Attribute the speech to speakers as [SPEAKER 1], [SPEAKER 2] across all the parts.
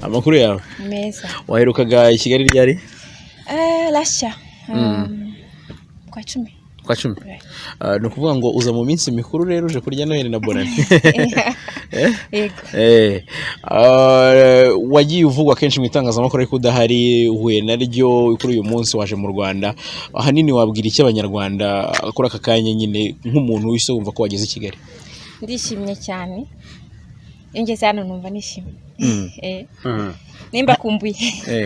[SPEAKER 1] Amakuru yawe?
[SPEAKER 2] Meza.
[SPEAKER 1] Waherukaga i Kigali ryari?
[SPEAKER 2] Last year, kwa 10.
[SPEAKER 1] Kwa 10.
[SPEAKER 2] Right.
[SPEAKER 1] Ah, ni ukuvuga ngo uza mu minsi mikuru rero, uje kurya Noheli na Bonane.
[SPEAKER 2] Yego.
[SPEAKER 1] Wagiye uvugwa kenshi mu itangazamakuru ariko udahari, uhuye naryo kuri uyu munsi waje mu Rwanda. Ahanini wabwira iki Abanyarwanda kuri aka kanya nyine, nk'umuntu wese wumva ko wageze i Kigali?
[SPEAKER 2] Ndishimye cyane. Iyo ngeze hano numva nishimye. Nimba kumbuye.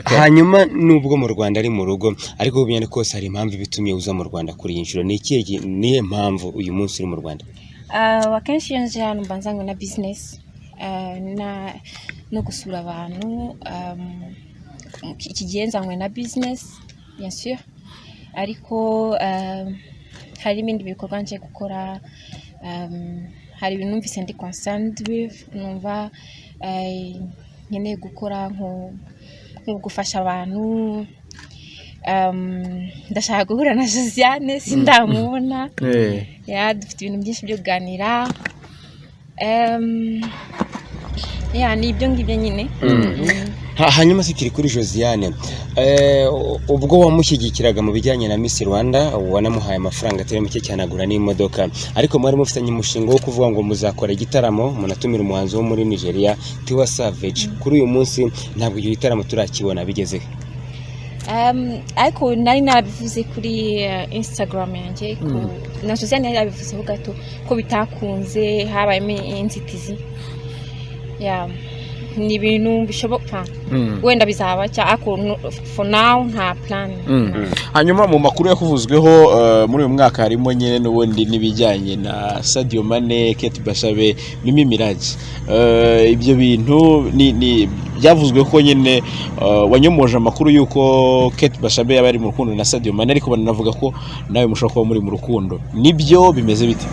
[SPEAKER 3] Hanyuma nubwo mu Rwanda ari mu rugo, ariko ubu kose hari impamvu ibitumye uza mu Rwanda kuri iyi nshuro. Ni ikihe nihe mpamvu uyu munsi uri mu Rwanda?
[SPEAKER 2] Akenshi iyo nje hano mba nzanywe na business, na no gusura abantu. Iki gihe nzanywe na business, bien sûr, ariko hari ibindi bikorwa nje gukora. Hari ibintu numvise ndi concerned with, numva nkeneye gukora, nko gufasha abantu. Ndashaka guhura na Josiane, sindamubona. Ya, dufite ibintu byinshi byo kuganira. Ya, ni ibyo ngibyo nyine.
[SPEAKER 3] Hanyuma se kiri kuri Josiane, ubwo wamushyigikiraga mu bijyanye na Miss Rwanda, wanamuhaye amafaranga atari make cyane, agura n'imodoka, ariko mwari mufitanye umushinga wo kuvuga ngo muzakora igitaramo, munatumira umuhanzi wo muri Nigeria, Tiwa Savage. Kuri uyu munsi ntabwo icyo gitaramo turakibona, bigeze he?
[SPEAKER 2] Ariko nari narabivuze kuri Instagram yanjye na Josiane yari yabivuzeho gato ko bitakunze, habayemo inzitizi. Ya, ni ibintu bishoboka, wenda bizaba cyangwa, ariko for now nta plan.
[SPEAKER 1] Hanyuma mu makuru yakuvuzweho muri uyu mwaka harimo nyine n'ubundi n'ibijyanye na Sadio Mane, Kate Bashabe, Mimi Mirage. Ibyo bintu ni byavuzwe ko nyine wanyomoje amakuru y'uko Kate Bashabe yaba ari mu rukundo na Sadio Mane, ariko bananavuga ko nawe mushobora kuba muri mu rukundo. Nibyo, bimeze bite?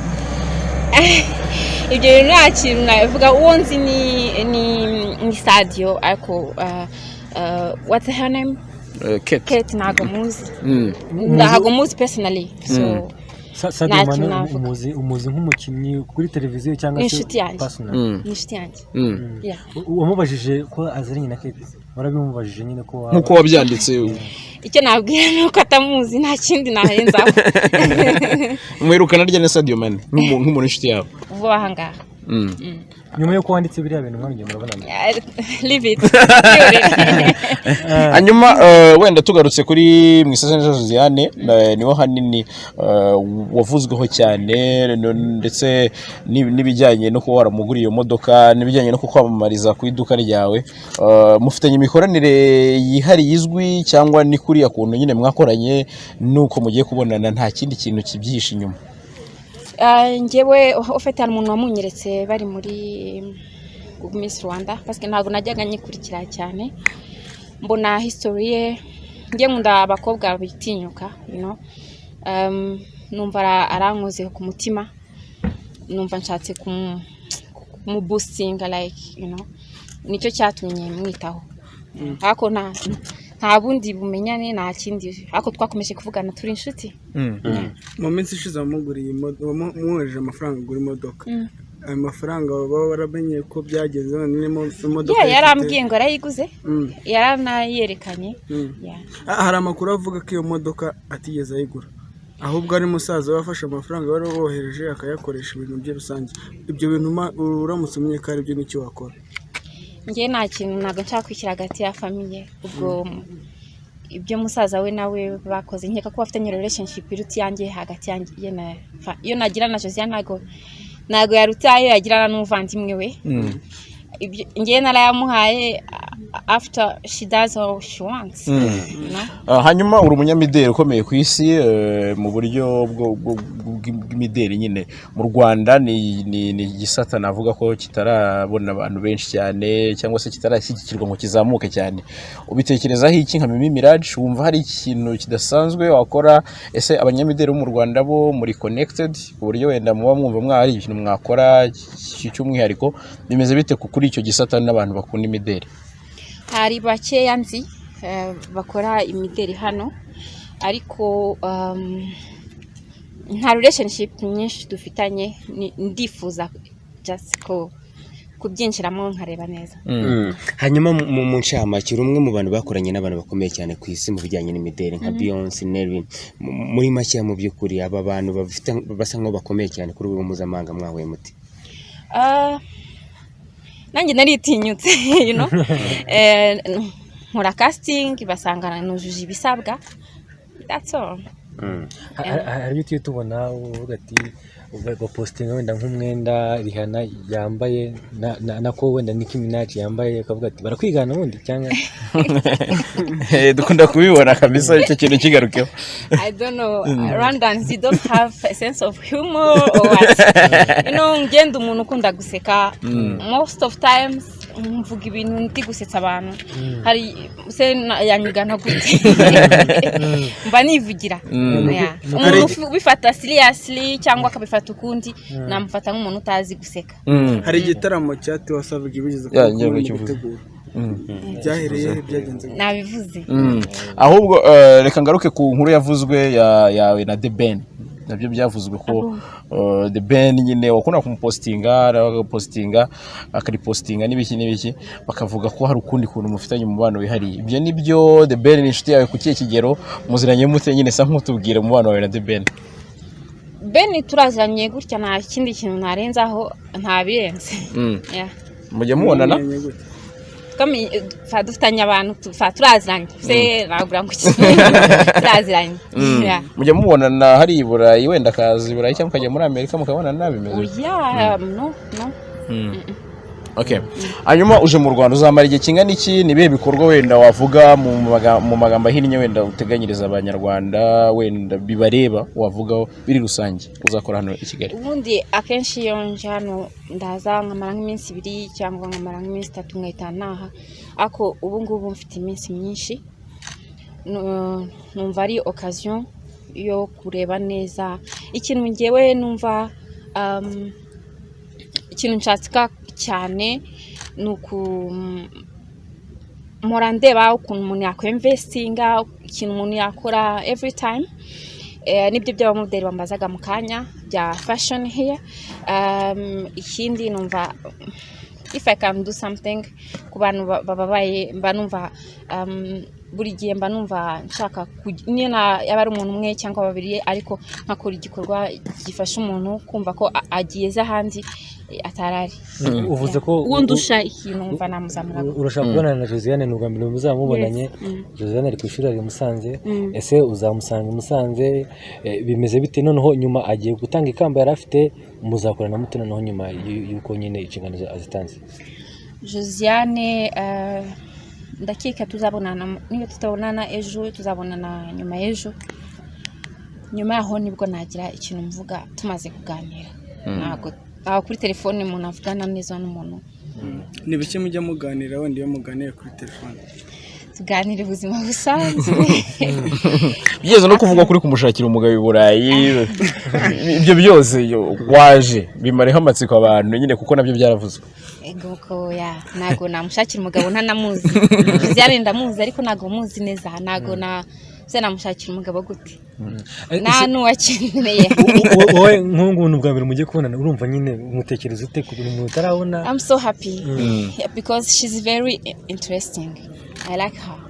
[SPEAKER 2] Ibyo bintu nta kintu nabivuga. Uwo nzi ni Sadio, ariko what's her name?
[SPEAKER 1] Kate.
[SPEAKER 2] Kate ntabwo muzi. Ntabwo muzi personally, so
[SPEAKER 4] Sadio
[SPEAKER 2] nta
[SPEAKER 4] Mane
[SPEAKER 2] kintu navuga.
[SPEAKER 4] umuzi nk'umukinnyi kuri televiziyo cyangwa
[SPEAKER 2] Ni
[SPEAKER 4] se
[SPEAKER 2] inshuti yanjye.
[SPEAKER 4] personal?
[SPEAKER 2] Ni inshuti yanjye. Yeah.
[SPEAKER 4] Wamubajije ko aziranye na Kate? Warabimubajije nyine ko waba
[SPEAKER 1] Nk'uko wabyanditse?
[SPEAKER 2] Icyo nabwira ni uko atamuzi, nta kindi narenzaho.
[SPEAKER 1] Muherukana rya na Sadio Mane nk'umuntu w'inshuti yawe?
[SPEAKER 2] Vuba aha ngaha.
[SPEAKER 4] Nyuma y'uko wanditse biriya bintu mwongeye murabonana?
[SPEAKER 2] Yeah, leave it.
[SPEAKER 1] Hanyuma wenda tugarutse kuri Mwiseneza Josiane, niho hanini wavuzweho cyane, ndetse n'ibijyanye no kuba waramuguriye iyo modoka, n'ibijyanye no kukwamamariza ku iduka ryawe. Mufitanye imikoranire yihariye izwi, cyangwa ni kuriya kuntu nyine mwakoranye nuko mugiye kubonana, nta kindi kintu kibyihishe inyuma?
[SPEAKER 2] Njyewe ufite, hari umuntu wamunyeretse bari muri Miss Rwanda, parce que ntabwo najyaga nyikurikira cyane. Mbona history ye. Njye nkunda abakobwa bitinyuka. Numva arankoze ku mutima, numva nshatse kumuboostinga, like, nicyo cyatumye mwitaho, ariko nta bundi bumenyane, nta kindi, ariko twakomeje kuvugana, turi inshuti.
[SPEAKER 5] Mu minsi ishize wamuguriye wamwohereje amafaranga agura imodoka. Ayo mafaranga baba waramenye ko byagenze none imodoka
[SPEAKER 2] Yeah,
[SPEAKER 5] ayifite?
[SPEAKER 2] Yarambwiye ngo arayiguze, yaranayerekanye. Yeah.
[SPEAKER 5] Ah, hari amakuru avuga ko iyo modoka atigeze ayigura, ahubwo ari musaza we wafashe amafaranga wari wohereje akayakoresha ibintu bye rusange. Ibyo bintu uramutse umenye ko ari byo, n'icyo wakora?
[SPEAKER 2] Njye nta kintu, ntabwo nshaka kwishyira hagati ya famille. Ubwo ibyo musaza we nawe bakoze, nkeka ko bafitanye relationship iruta iyanjye hagati yanjye ye na iyo nagira na Josiane, ntabwo yaruta ayo yagirana n'umuvandimwe we. Ibyo njye narayamuhaye, after she does all she wants?
[SPEAKER 1] Ah, hanyuma uri umunyamideli ukomeye ku isi, mu buryo bw'imideli nyine mu Rwanda ni igisata navuga ko kitarabona abantu benshi cyane, cyangwa se kitarashyigikirwa ngo kizamuke cyane. Ubitekerezaho iki nka Mimi Mirage? Wumva hari ikintu kidasanzwe wakora? Ese abanyamideli bo mu Rwanda bo muri connected, ku buryo wenda muba mwumva mwari ikintu mwakora cy'umwihariko? Bimeze bite kuri icyo gisata n'abantu bakunda imideli?
[SPEAKER 2] Hari bakeya nzi bakora imideli hano, ariko nta relationship nyinshi dufitanye. Ndifuza just ko Kubyinjiramo nkareba neza.
[SPEAKER 3] Hanyuma mu ncamake, uri umwe mu bantu bakoranye n'abantu bakomeye cyane ku isi mu bijyanye n'imideli nka Beyonce, Nelly. Muri make, mu by'ukuri aba bantu bafite, basa nk'aho bakomeye cyane kuri rwego mpuzamahanga, mwahuye muti?
[SPEAKER 2] Ah, nanjye naritinyutse, nkora casting, basanga nujuje ibisabwa, that's all.
[SPEAKER 4] Hari ibyo tujya tubona uvuga ati bapostinga wenda nk'umwenda Rihanna yambaye nako wenda Nicki Minaj yambaye, akavuga ati barakwigana ubundi cyangwa?
[SPEAKER 1] Dukunda kubibona kabisa, icyo kintu kigarukeho.
[SPEAKER 2] I don't know, Rwandans, you don't have a sense of humor or what? Ngenda umuntu ukunda guseka, most of times mvuga ibintu ndi gusetsa abantu. Hari se yanyigana gute? Mba nivugira. Yeah. Umuntu ubifata seriously cyangwa akabifata ukundi, namufata nk'umuntu utazi guseka.
[SPEAKER 5] Hari igitaramo cya Tiwa Savage bigeze
[SPEAKER 1] Ya,
[SPEAKER 5] kuba
[SPEAKER 1] ngiye
[SPEAKER 5] muri
[SPEAKER 1] kukivuga.
[SPEAKER 5] gutegura, byahereye he? Byagenze gute?
[SPEAKER 2] Nabivuze.
[SPEAKER 1] Ahubwo reka ngaruke ku nkuru yavuzwe yawe na The Ben. Nabyo byavuzwe ko The Ben nyine wakunda kumupostinga, agapostinga, akaripostinga n'ibiki n'ibiki, bakavuga ko hari ukundi kuntu mufitanye umubano wihariye. Ibyo nibyo? The Ben ni inshuti yawe ku kihe kigero? Muziranye mute nyine? Sa nk'utubwira umubano wawe na The Ben.
[SPEAKER 2] Ben turazanye gutya, nta kindi kintu ntarenzaho, nta birenze. Yeah.
[SPEAKER 1] Mujya mubonana?
[SPEAKER 5] Mumenye gute?
[SPEAKER 2] Dufitanye abantu turaziranye se, nagura ngo iki, turaziranye. Yeah.
[SPEAKER 1] Mujya mubonana hari i Burayi, wenda akaza i Burayi cyangwa mukajya muri Amerika mukabonana, bimeze bite?
[SPEAKER 2] Oya, no.
[SPEAKER 1] Okay. Hanyuma uje mu Rwanda uzamara igihe kingana iki? Ni ibihe bikorwa wenda wavuga mu magambo ahinnye wenda uteganyiriza Abanyarwanda, wenda bibareba, wavugaho biri rusange uzakora hano i Kigali?
[SPEAKER 2] Ubundi akenshi iyo nje hano ndaza nkamara nk'iminsi 2 cyangwa nkamara nk'iminsi 3, nkahita ntaha, ariko ubu ngubu mfite iminsi myinshi. Numva ari occasion yo kureba neza ikintu ngewe numva, ikintu nshaka cyane ni uku mpora ndeba ukuntu umuntu yakwinvestinga, ikintu umuntu yakora every time. Nibyo by'abamodeli bambazaga mu kanya bya fashion here. Ikindi numva if I can do something ku bantu bababaye, mba numva buri gihe mba numva nshaka niyo yaba ari umuntu umwe cyangwa babiri, ariko nkakora igikorwa gifasha umuntu kumva ko ageze ahandi atarari.
[SPEAKER 4] Uvuze ko
[SPEAKER 2] wundusha ikintu, numva namuzamura.
[SPEAKER 4] Urashaka kubonana na Josiane, ni ubwa mbere muzamubonanye.
[SPEAKER 2] Yes.
[SPEAKER 4] Josiane ari ku ishuri, ari i Musanze. Ese uzamusanga i Musanze? Bimeze bite noneho nyuma agiye gutanga ikamba yari afite? Muzakorana mute noneho nyuma y'uko nyine inshingano azitanze?
[SPEAKER 2] Josiane, ndakeka tuzabonana, niba tutabonana ejo tuzabonana nyuma y'ejo. Nyuma yaho nibwo nagira ikintu mvuga tumaze kuganira. Ntabwo aho kuri telefone umuntu avugana neza n'umuntu.
[SPEAKER 5] Ni bike mujya muganira wenda iyo muganiye kuri telefone?
[SPEAKER 2] Tuganira ubuzima busanzwe.
[SPEAKER 1] Bigeze no kuvuga kuri kumushakira umugabo i Burayi. Ibyo byose waje bimareho amatsiko abantu nyine, kuko nabyo byaravuzwe.
[SPEAKER 2] Ego ko ya, ntabwo namushakira umugabo ntanamuzi. Josiane ndamuzi, ariko ntabwo muzi neza. Ntabwo na se namushakira umugabo gute nta n'uwakeneye?
[SPEAKER 4] Wowe nk'ubu ngubu ni ubwa mbere mugiye kubonana, urumva nyine umutekereza ute ku bintu umuntu utarabona?
[SPEAKER 2] I'm so happy. Yeah, because she's very interesting. I like her.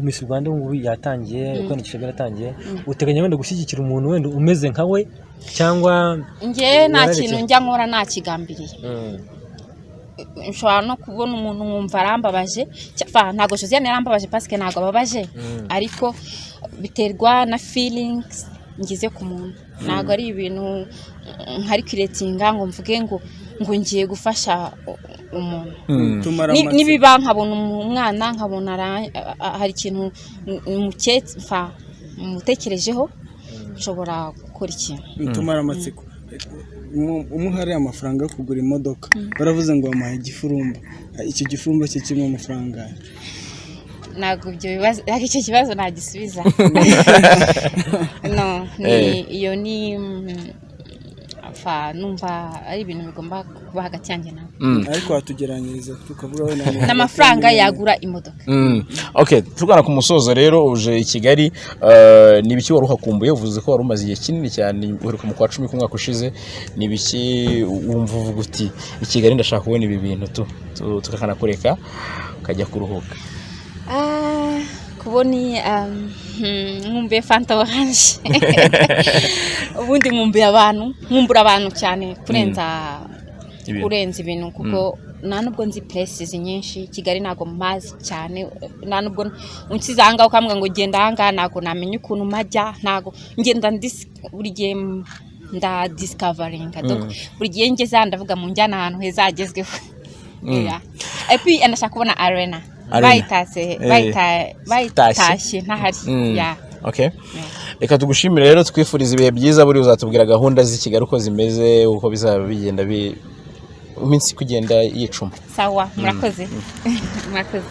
[SPEAKER 4] Miss Rwanda ubu ngubu yatangiye kwiyandikisha, byaratangiye. Uteganya wenda gushyigikira umuntu wenda umeze nka we cyangwa?
[SPEAKER 2] Njye nta
[SPEAKER 4] Wararekeye.
[SPEAKER 2] kintu njya nkora ntakigambiriye. Nshobora no kubona umuntu nkumva arambabaje. Ntabwo Josiane yarambabaje, parce que ntabwo ababaje, ariko biterwa na feelings ngize ku muntu. Ntabwo ari ibintu nkari kiretinga ngo mvuge ngo ngiye gufasha umuntu.
[SPEAKER 5] Tumara amatsiko.
[SPEAKER 2] Nibiba nkabona umwana, nkabona hari ikintu mutekerejeho, nshobora gukora ikintu.
[SPEAKER 5] Tumara amatsiko. Umuhari amafaranga yo kugura imodoka, baravuze ngo bamuhaye igifurumba. Icyo gifurumba cye kirimo amafaranga?
[SPEAKER 2] Ntabwo ibyo bibazo, ntabwo icyo kibazo nagisubiza. No, ni iyo ni numva ari ibintu bigomba kuba hagati yanjye nawe.
[SPEAKER 5] Ariko watugeranyiriza tukavuga wenda ni
[SPEAKER 2] N'amafaranga yagura imodoka.
[SPEAKER 1] Okay, tugana ku musozo rero, uje i Kigali, ni ibiki wari uhakumbuye? Uvuze ko wari umaze igihe kinini cyane, uheruka mu kwa 10 k'umwaka ushize. Ni ibiki wumva uvuga uti: "I Kigali ndashaka kubona ibi bintu"? Tukakanakureka ukajya kuruhuka.
[SPEAKER 2] Ah, kubona nkumbuye Fanta Orange. Ubundi nkumbuye abantu, nkumbura abantu cyane kurenza
[SPEAKER 1] Ibintu.
[SPEAKER 2] Kurenza ibintu, kuko nta nubwo nzi places nyinshi. Kigali ntabwo mpazi cyane. Nta nubwo unsize ahangaha ukambwira ngo genda ahangaha, ntabwo namenya ukuntu mpajya. Ntabwo ngenda buri gihe nda discoveringa. Donc buri gihe ngeze hano ndavuga mu njyana ahantu heza hagezweho. Yeah. Et puis ndashaka kubona Arena.
[SPEAKER 1] Arena.
[SPEAKER 2] Bayitase bayitashye ntahari. Yeah.
[SPEAKER 1] Okay. Reka tugushimire rero, twifuriza ibihe byiza. Buri uzatubwira gahunda z'i Kigali uko zimeze, uko bizaba bigenda iminsi kugenda yicuma.
[SPEAKER 2] Sawa, murakoze, murakoze.